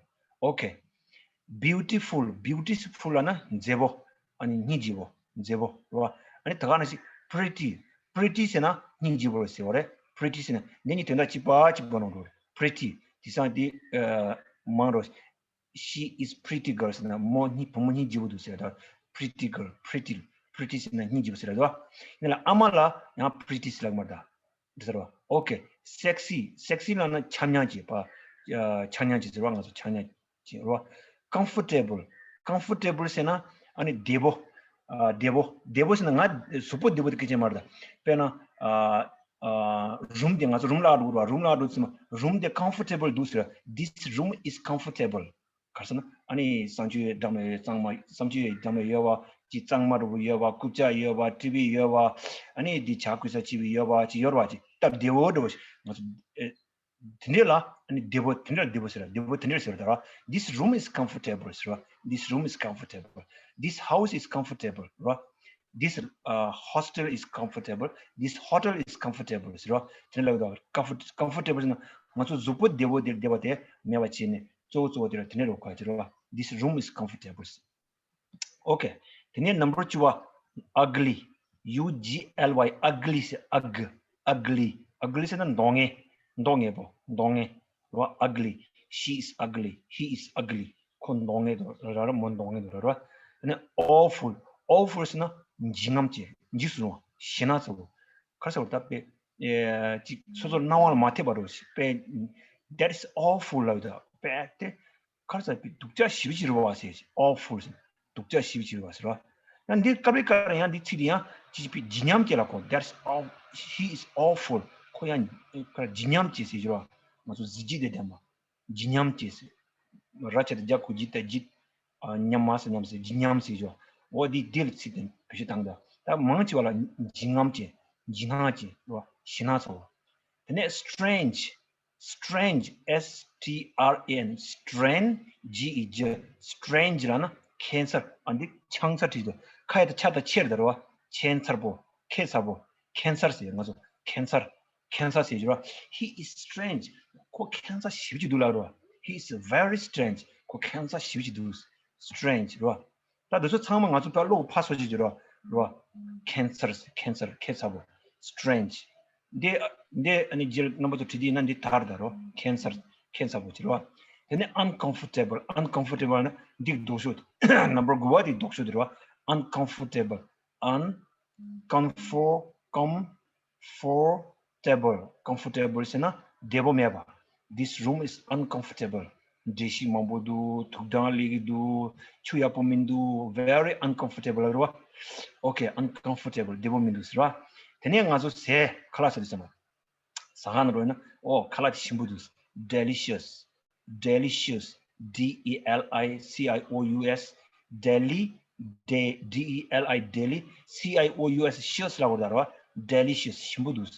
Okay. Beautiful. Beautiful ལ་ན་མཛེས་པོ། ཨ་ནི་སྙིང་རྗེ་པོ། མཛེས་པོ་རོ། ཨ་ནི་ད་ག་ནང་བཞིན་pretty. Pretty ཟེར་ན་སྙིང་རྗེ་པོ་ཟེར་བ་རེད། Pretty ཟེར་ན་འདི་གཉིས་དོན་དག་གཅིག་པ་གཅིག་པ་ནང་འགྲོ་རེད། Pretty དེང་སང་འདི་མང་རོ། She is pretty girl ཟེར་ན་མོ་སྙིང་བུ་མོ་སྙིང་རྗེ་པོ་འདུག་ཟེར་ད། Pretty girl. Pretty. Pretty ཟེར་ན་སྙིང་རྗེ་པོ་ཟེར་ར་དོ། ཡིན་ལ་ཨ་མ་ལ་ཡང་pretty ཟེར་ལ་མ་རེད་ད། འདི་ཟེར་བ། Okay. Sexy. Sexy ལ་ན་ཆ་མཉམ་བྱེད་པ། ཆ་མཉམ་བྱེད་ཟེར་བ། ང་ཚོ་ཆ་མཉམ་བྱེད་རོ། Comfortable. Comfortable ཟེར་ན་ཨ་ནི་བདེ་པོ། བདེ་པོ། བདེ་པོ་ཟེར་ན་ང་གཟུགས་པོ་བདེ་པོ་དེ་སྐད་ཆ་མ་རེད་ད། དཔེར་ན་རུམ་དེ་ང་ཚོ་རུམ་ལ་འགྲོ་ར། རུམ་ལ་འགྲོ་ཙམ་རུམ་དེ་comfortable འདུག་ཟེར། This room is comfortable. ག་རེ་ཟེར་ན་ཨ་ནི་གསང་སྤྱོད་འགྲམ་ལ་ཡོད་གཙང་མ། གསང་སྤྱོད་འགྲམ་ལ་ཡོད་པ་ཅིག་གཙང་མ་འདྲ་པོ་ཡོད་པ། རྐུབ་ཀྱག་ཡོད་པ། ཊི་བི་ཡོད་པ། ཨ་ནི་འདི་ཇ་བསྐོལ་ས་ཅིག་ཡོད་པ་ཅིག་ཡོད་ར་བ། ཅིག་སྟབས་བདེ་བོ་འདྲ་པོ་ཞིག་ང་ཚོ་ཨེ་དེ་འདྲས་ལ་ཨ་ནི་བདེ་པོ་དེ་འདྲས་བདེ་པོ་ཟེར་ར། བདེ་པོ་དེ་འདྲས་ཟེར་ར་ད་ར། This room is comfortable ཟེར་ར། This room is comfortable. This house is comfortable ར། This uh, hostel is comfortable. This hotel is comfortable ཟེར་ར། དེ་འདྲས་ལ་ད་comfort- comfortable ཟེར་ན་ང་ཚོ་གཟུགས་པོ་བདེ་པོ་དེ་བདེ་པ་དེ་མེད་པ་བྱས་ནས། གཙོ་བོ་གཙོ་བོ་དེ་ལ་དེ་ནས་རོ་ཁ་ཅི་རོ། This room is comfortable. Okay. དེ་ནས་number བཅུ་བ། Ugly. U G L Y. Ugly ཟེར། ཨ་གི། Ugly. Ugly ཟེར་ན་མདོག་ངན། མདོག་ངན་པོ། མདོག་ངན་རོ། Ugly. She is ugly. He is ugly. ཁོ་མདོག་ངན་འདུག་ར་ར། མོ་མདོག་ངན་འདུག་ར་ར། དེ་ནས་awful. Awful ཟེར་ན་འཇིགས་རྔམ་ཅན། འཇིགས་སུ་རུང་བ། ཞེད་སྣང་ཚ་བོ། ག་རེ་ཟེར་བ་ད་དཔེ་ཅིག་སོ་སོར་སྣང་བ་ལ་མ་འཐད་པ་རོ། དཔེ་That is awful ལབ་ད་དཔེ་དེ། ག་རེ་ཟེར། དཔེ་སྡུག་ཅག་ཞེ་པོ་ཅིག་རེད་པ་ཟེར། Awful ཟེར། སྡུག་ཅག་ཞེ་པོ་ཅིག་རེད་པ་ཟེར་བ། ཡང་འདི་སྐབས་རེ་སྐབས་རེ་ཡང་འདི་ཚིག་འདི་ཡང་ཅིག་དཔེ་འཇིགས་ཉམས་ཅན་ལ་གོ། That's aw- he is awful. ཁོ་ཡང་འཇིགས་ཉམས་ཅན་ཟེར་གྱི་རེད་པ། ང་ཚོ་གཟི་བརྗིད་དེ་ལྡན་པ། འཇིགས་ཉམས་ཅན་ཟེར། ར་ཆ་དེ་རྒྱ་གུ་འཇིགས་ད་འཇིགས། ཉམས་མ་ཟེར་ཉམས་ཟེར། འཇིགས་ཉམས་ཟེར་གྱི་རེད་པ། འོ་འདི་འདི་ལ་ཚིག་དེ་བེད་སྤྱོད་བཏང་ད། ད་མང་ཆེ་བ་ལ་འཇིགས་རྔམ་ཅན། འཇིགས་སྣང་ཅན་རེད་པ། ཞེད་སྣང་ཚ་བོ། དེ་ནས་strange. Strange. S T R A N. Strange. G E. Strange ལབ་ན་ཁྱད་མཚར། ཨ་འདི་ཆང་ཚ་བྲིས་འདུག་ཁ་ཡ་ད་ཆ་ད་ཆེར་ད་རེད་པ། ཁྱད་མཚར་པོ། ཁྱད་མཚར་པོ། ཁྱད་མཚར་ཟེར། ང་ཚོ་ཁྱད་མཚར། ཁྱད་མཚར་ཟེར་གྱི་རེད་པ། He is strange. ཁོ་ཁྱད་མཚར་ཞེ་པོ་ཅིག་འདུག་ལབ་རེད་པ། He is very strange. ཁོ་ཁྱད་མཚར་ཞེ་པོ་ཅིག་འདུག Strange རེད་པ། ད་འདི་ཚོ་ཚང་མ་ང་ཚོ་ད་བློ་ཕར་སོ་ཅིག་གྱུར་རོ། རོ། Cancer. Cancer. Cancer པོ། Strange. འདི་འདི་ཨ་ནི་རྗེས་རྣམ་པ་ཚོ་བྲིས་དུས་ན་འདི་དར་ད་རོ། Cancer. Cancer པོ་ཅིག་རོ། དེ་ནས་uncomfortable. Uncomfortable ན་འདི་ལྡོག་ཕྱོགས། Number དགུ་པ་འདི་ལྡོག་ཕྱོགས་དེ་རོ། Uncomfortable. Uncomfort- com- for- table. Comfortable ཟེར་ན་བདེ་པོ་མེད་པ། This room is uncomfortable. འདྲེ་ཤིག་མང་པོ་འདུག་ཐུག་སྦྲང་སླེབས་ཀྱི་འདུག་ཆུ་ཡག་པོ་མི་འདུག Very uncomfortable རེད་པ། Okay, uncomfortable བདེ་པོ་མི་འདུག་ཟེར་བ། དེ་ནས་ང་ཚོ་ཟས་ཁ་ལག་ཟ་དུས་ཙམ་པ། ཟ་ཁང་ནང་འགྲོ་ཡིན་ན། ཨོ་ཁ་ལག་དེ་ཞིམ་པོ་འདུག Delicious. Delicious. D E L I C I O U S. Deli. De- D E L I deli. C I O U S cious ལབ་དགོས་རེད་པ། Delicious. ཞིམ་པོ་འདུག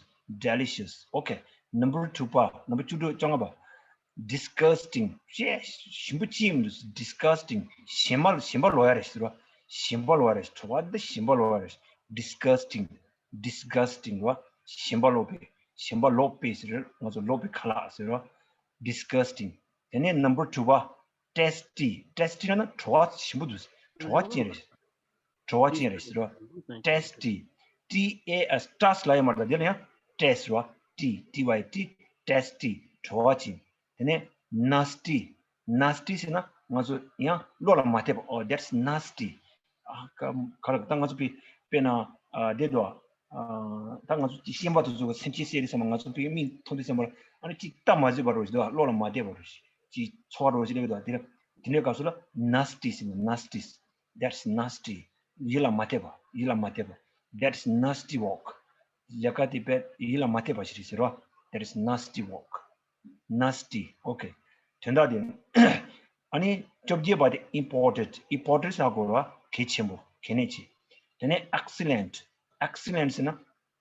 Delicious. Okay. Number two པ། Number བཅུ་དྲུག་བཅོ་ལྔ་པ། Disgusting. ཅེ། ཞིམ་པོ་ཅི་ཡང་མི་འདུག Disgusting. ཞེན་པ་ཞེན་པ་ལོག་ཡ་རེད་ཟེར་བ། ཞེན་པ་ལོག་ཡ་རེད། བྲོ་བ་འདི་ཞེན་པ་ལོག་ཡ་རེད། Disgusting. Disgusting རེད་པ། ཞེན་པ་ལོག་པའི། ཞེན་པ་ལོག་པའི་ཟེར། ང་ཚོ་ལོག་པའི་ཁ་ལག་ཟེར་རོ། Disgusting. དེ་ནས་number two པ། Tasty. Tasty ལབ་ན་བྲོ་བ་ཞིམ་པོ་འདུག་བྲོ་བ་ཅན་རེད། བྲོ་བ་ཅན་རེད་ཟེར་རོ། Tasty. T A S. ཏཱས་ལབ་ཡ་མ་རེད། ད་དེ་ལ་ཡང་taste རོ། T T Y T. Tasty. བྲོ་བ་ཅན། དེ་ནས་nasty. Nasty ཟེར་ན་ང་ཚོ་ཡང་བློ་ལ་མ་འཐད་པ། Oh, that's nasty. ཨ་ཀ་ག་ལ་ད་ང་ཚོ་དཔེ་དཔེར་ན་ ཨ་དེ་དོ། ཨ་ད་ང་ཚོ་ཅིག་ཤེས་པ་དེ་ཚོ་གི་སེམས་ཅན་བསད་རེད་བསམ་པ། ང་ཚོ་བོད་མི་མཐོང་དུས་ཙམ་པ་ལ་ཨ་ནི་ཅིག་སྟབས་མ་བདེ་བ་རོ་ཞིག་འདུག་བློ་ལ་མ་བདེ་བ་རོ་ཞིག་ཅིག་ཚོར་བ་རོ་ཞིག་སླེབས་འདུག་དེ་ལ་དེ་འདྲའི་སྐབས་སུ་ལ་nasty ཟེར་ན། nasty། That's nasty. ཡིད་ལ་མ་བདེ་བ། ཡིད་ལ་མ་བདེ་བ། That's nasty walk. ལས་ཀ་དེ་དཔེ་ཡིད་ལ་མ་བདེ་བ་ཞིག་རེད་ཟེར་རོ། That is nasty walk. nasty. Okay. དོན་དག་དེ། ཨ་ནི་བཅོ་བརྒྱད་པ་དེ་important. important ཟེར་གོ་ར་གལ་ཆེན་པོ། གལ་གནད་ཆེ། དེ་ནས་excellent. excellent ཟེར་ན་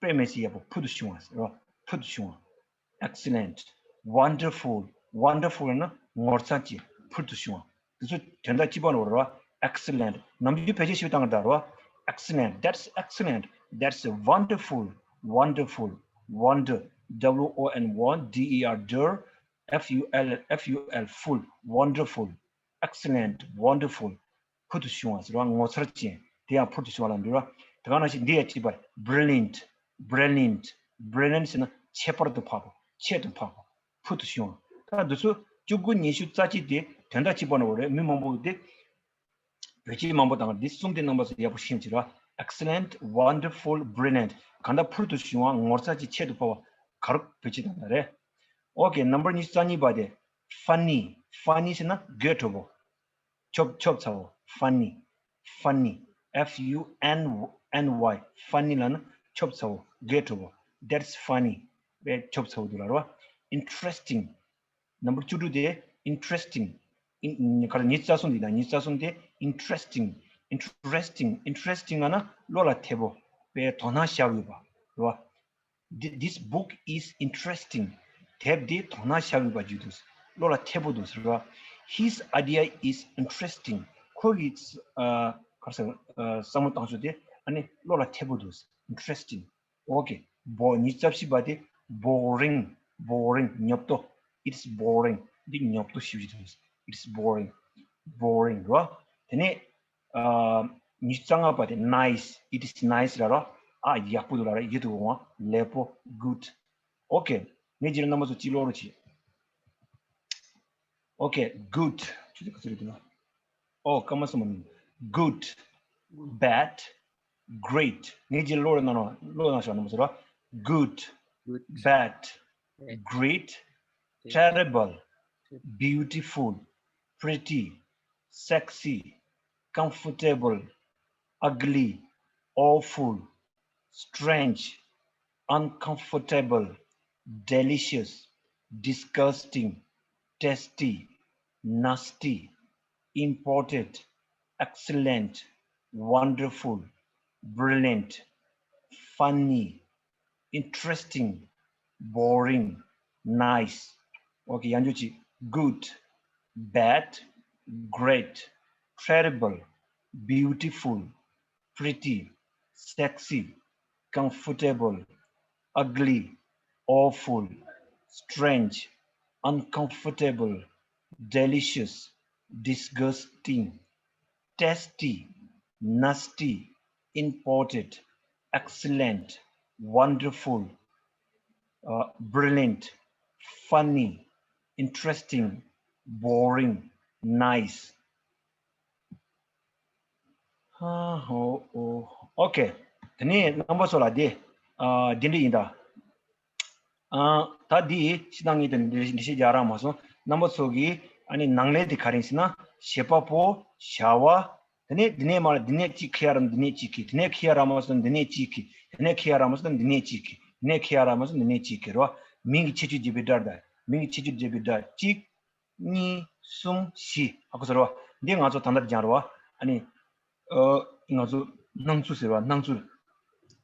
དཔེ་མི་སྲིད་ཡག་པོ། ཕུལ་དུ་བྱུང་བ་ཟེར་རོ། ཕུལ་དུ་བྱུང་བ། excellent. wonderful. wonderful ན་ངོ་མཚར་ཅན། ཕུལ་དུ་བྱུང་བ། དེ་ཚོ་དོན་དག་གཅིག་པ་ནོར་བ། excellent. ནམ་རྒྱུན་བེད་སྤྱོད་ཞིག་བཏང་གི་འདུག་ར། excellent. That's excellent. That's wonderful. wonderful. wonder. W O N one, D E R, der. F U L, F U L, ful. wonderful. excellent. wonderful. ཕུལ་དུ་བྱུང་བ་ཟེར་བ། ངོ་མཚར་ཅན། དེ་ཡང་ཕུལ་དུ་བྱུང་བ་ལ་འདུལ་བ། དེ་ག་ནང་བཞིན་འདི་ཡང་གཅིག་པ། brilliant. brilliant. brilliant ཟེར་ན་ཁྱད་པར་དུ་འཕགས་པ། ཁྱད་དུ་འཕགས་པ། ཕུལ་དུ་བྱུང་བ། ད་འདི་ཚོ་བཅུ་དགུ། ཉི་ཤུ། རྩ་གཅིག་དེ་དོན་དག་གཅིག་པ་ནོར་བ་རེད། མི་མང་པོ་དེ་བེད་སྤྱོད་མང་པོ་བཏང་། འདི་གསུམ་དེ་རྣམ་པ་ཚོ་ཡག་པོ་ཤེས་ཅིག་ར། excellent, wonderful, brilliant. གང་ལྟར་ཕུལ་དུ་བྱུང་བ། ངོ་མཚར་ཅན། ཁྱད་དུ་འཕགས་པ། ག་རེ་བེད་སྤྱོད་བཏང་ད་རེད། Okay, number ཉི་ཤུ་རྩ་གཉིས་པ་དེ་funny. funny ཟེར་ན་དགོད་བྲོ་པོ། ཆོབ་ཆོབ་ཚ་བོ། funny. funny. F U N N Y. funny ལབ་ན་ཆོབ་ཚ་བོ། དགོད་བྲོ་པོ། That's funny. དཔེ་ཆོབ་ཚ་བོ་འདུག་ལབ་ར། interesting. number བཅུ་དྲུག་དེ་interesting. ཨིན་ག་རེ། ཉི་ཤུ་རྩ་གསུམ་དེ་དང་། ཉི་ཤུ་རྩ་གསུམ་དེ་interesting. interesting. interesting ལབ་ན་བློ་ལ་འཐད་པོ། དཔེ་དོ་སྣང་བཞག་ཡོད་པ་རེད་བ། Thi- This book is interesting. དེབ་འདི་དོ་སྣང་བཞག་ཡོད་པ་ཞིག་འདུག་བློ་ལ་འཐད་པོ་འདུག་ཟེར་བ། His idea is interesting. ཁོ་གི་ཨ་ག་རེ་ཟེར། ཨ་བསམ་བློ་བཏང་ཕྱོགས་དེ་ཨ་ནི་བློ་ལ་འཐད་པོ་འདུག interesting. Okay. བོ། ཉི་ཤུ་རྩ་བཞི་པ་དེ་boring. boring. ཉོབ་ཏོ། It's boring. འདི་ཉོབ་ཏོ་ཞེ་པོ་ཅིག་འདུག It's boring. boring རོ། དེ་ནས་ཨ་ཉི་ཤུ་རྩ་ལྔ་པ་དེ་nice. It is nice ལབ་རོ། ཨ་ཡག་པོ་འདུག་ལབ་རོ། ཡིད་དུ་འོང་བ། ལེགས་པོ། good. Okay. ངས་རྗེས་ལ་རྣམ་པ་ཚོ་ཅིག་ཀློག་རོགས་བྱེད། Okay, good. ཆུ་ཚོད་ག་ཚོད་རེད་འདུག་ན། ཨོ་སྐར་མ་གསུམ་པ་མིན། good, bad, great. ངས་རྗེས་ལ་ཀློག་རོགས་གནང་རོགས། ཀློག་གནང་ཤོག་རྣམ་པ་ཚོ་རོ། good, good, bad, great, great, terrible, terrible, beautiful, pretty, sexy, comfortable, ugly, awful, strange, uncomfortable, delicious, disgusting, tasty, nasty, important, excellent, wonderful, brilliant, funny, interesting, boring, nice. Okay, ཡང་བསྐྱར་ཅིག good, bad, great, terrible, beautiful, pretty, sexy, comfortable, ugly, awful, strange, uncomfortable, delicious, disgusting, tasty, nasty, important, excellent, wonderful, uh, brilliant, funny, interesting, boring, nice. ཧ་ཧོ་ཨོ། Okay. དེ་ནས་རྣམ་པ་ཚོ་ལ་དེ་ཨ་དེ་འདྲ་ཡིན་ད། ཨ་ད་འདི་ཕྱི་ནང་གཉིས་དེ་འདི་འདི་ཤེས་རྒྱག་རག་མ་སོང་། རྣམ་པ་ཚོ་གི་ཨ་ནི་ནང་ལས་དེ་ག་རེ་ཡིན་ཟེར་ན། བྱེད་པ་པོ། བྱ་བ། དེ་ནས་འདི་ནས་མར་འདི་ནས་གཅིག་ཁེལ་ཡ་རག་འདི་ནས་གཅིག་ཁེལ། དེ་ནས་ཁེལ་ཡ་རག་མ་སོང་འདི་ནས་གཅིག་ཁེལ། དེ་ནས་ཁེལ་ཡ་རག་མ་སོང་འདི་ནས་གཅིག་ཁེལ། དེ་ནས་ཁེལ་ཡ་རག་མ་སོང་འདི་ནས་གཅིག་ཁེལ་རོ། མིང་གི་ཁྱད་ཆོས་འབྱེད་པའི་སྒྲ་རེད་ད། མིང་གི་ཁྱད་ཆོས་འབྱེད་པའི་སྒྲ། གཅིག་གཉིས། གསུམ། བཞི། ཧ་གོ་སོང་རེད་བ། འདི་ང་ཚོ་ད་ལྟ་སྦྱངས་རེད་བ། ཨ་ནི། ཨ་ང་ཚོ་སྣང་ཚུལ་ཟེར་བ། སྣང་ཚུལ།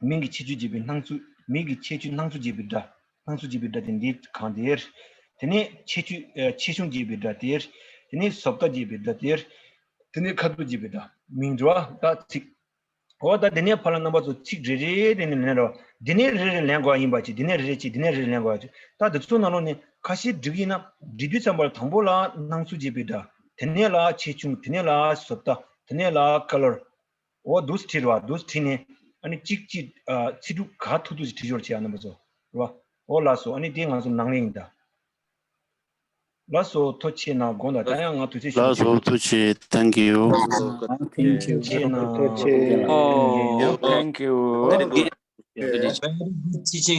མིང་གི་ཁྱད་ཆོས་འབྱེད་པའི་སྣང་ཚུལ། མིང་གི་ཁྱད་ཆོས་སྣང་ཚུལ་འབྱེད་པའི་སྒྲ། སྣང་ཚུལ་འབྱེད་པའི་སྒྲ་དེ་འདི་གང་དེར། དེ་ནས་ཁྱད་ཆོས་ཨ་ཆེ་ཆུང་འབྱེད་པའི་སྒྲ་དེར། དེ་ནས་བཟོ་ལྟ་འབྱེད་པའི་སྒྲ་དེར། དེ་ནས་ཁ་ཐུག་འབྱེད་པའི་སྒྲ། མིང་འགྲོ་བ་ད་ཚིག་འོ་ད་དེ་ནས་ཕར་ལ་རྣམ་པ་ཚོ་ཚིག་རེ་རེ་དེ་ནས་ལེན་རོགས། དེ་ནས་རེ་རེ་ལེན་དགོས་ཡིན་པ་ཅིག་དེ་ནས་རེ་རེ་ཅིག་དེ་ནས་རེ་རེ་ལེན་དགོས་ཡ་ཅིག་ད་དེ་ཚོ་ནང་ལོགས་ནས་ཁ་ཤས་འབྲི་གི་ཡིན་ན། འབྲི་དུས་ཙམ་པ་ལ་དང་པོ་ལ་སྣང་ཚུལ་འབྱེད་པའི་སྒྲ། དེ་ནས་ལ་ཆེ་ཆུང་། དེ་ནས་ལ་བཟོ་ལྟ། དེ་ནས་ལ་ཁ་ལར། འོ་འདུག་སེ་བྲིས་རོགས། འདུག་སེ་བྲིས་ནས་ཨ་ནི་གཅིག་གཅིག་ཨ་ཚིག་གྲུབ་ག་ཐུབ་ཐུབ་ཅིག་བྲིས་ཞོར་བྱེད་ཡ་རྣམ་པ་ཚོ་རོགས། འོ་ལགས་སོ། ཨ་ནི་དེ་ང་ཚོ་ནང་ལས་ཡིན་ད། ལགས་སོ། ཐུགས་རྗེ་གནང་། དགོངས་དག་ད་ཡང་ང་དུས་ཚོད་ཞིག་ལགས་སོ། ཐུགས་རྗེ། Thank you. Thank you. ཐུགས་རྗེ་གནང་། Oh, thank you. Teaching.